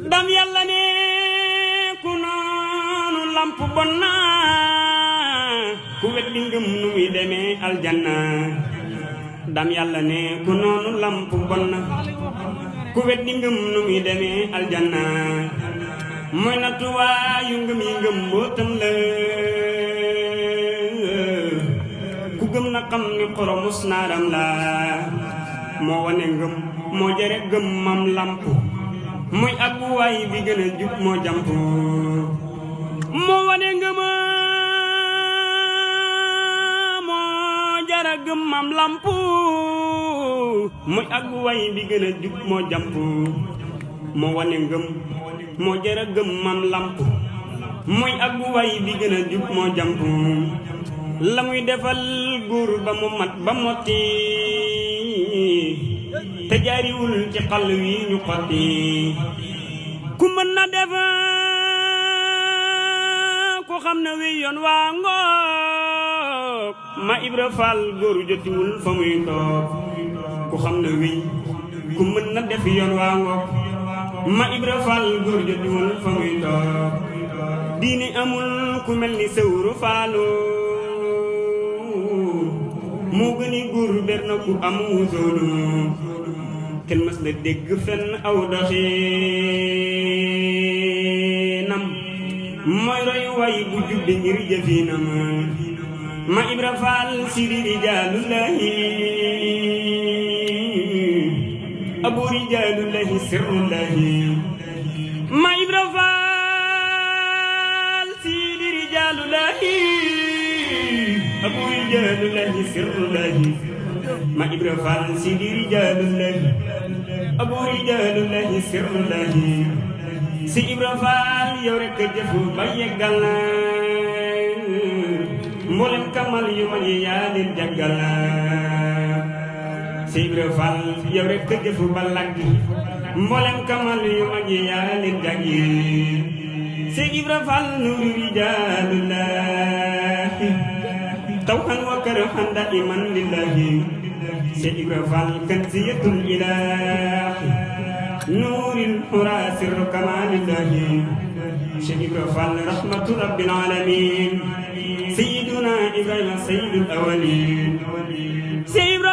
dam yàlla ne ku noonu lamp bon na ku weddi ngëm nu muy demee aljanna dam yàlla ne ku noonu lamp bon na ku weddi ngëm nu muy demee aljanna mooy nattuwaayu ngëm yi ngëm mbootam la ku gëm na xam ni xoromus naaram la moo wane ngëm moo jere gëm mam lamp muy àgguwaay bi gën a jub moo jàmp moo wane ngëma moo jara gëm mam lamp muy àgguwaay bi gën a jub moo jàmp moo wane ngëm moo jara gëm mam lamp muy àgguwaay bi gën a jub moo jàmp la muy defal góor ba mu mat ba motti te jaariwul ci xal wi ñu xotti ku mën na def ku xam ne wi yoon waa ngoog ma Ibra Fall góor jotiwul fa muy toog ku xam ne wi ku mën na def yoon waa ngoog ma Ibra Fall góor jotiwul fa muy toog diine amul ku mel ni Sëwru Fallu moo gëni góor ber na ku amu soolu kenn mës la dégg fenn aw doxinam mooy roy way bu jubbe ngir jëfinam ma Ibra Fall siri rijaalullahi abu rijaalullahi sirrullahi ma Ibra Fall siri rijaalullahi abu rijaalullahi sirrullahi ma Ibra Fall sidi rijaalullahi abu rijaalullahi sirrullahi si Ibra Fall yow rekk jëfu ba yeggal na mboolem kamal yu mag yi yaa leen jaggal na si Ibra Fall yow rekk jëfu ba lagg mboolem kamal yu mag yi yaa leen jaggi si Ibra Fall nuuru rijaalullahi tawhan wa karhan daiman lillahi Cheikh Ibra Fall kanziyatul ilahi nuuril hura sirru kamalillahi Cheikh Ibra Fall rahmatu rabbil alamin sayyiduna Ibrahima sayyidul awwalin Cheikh Ibra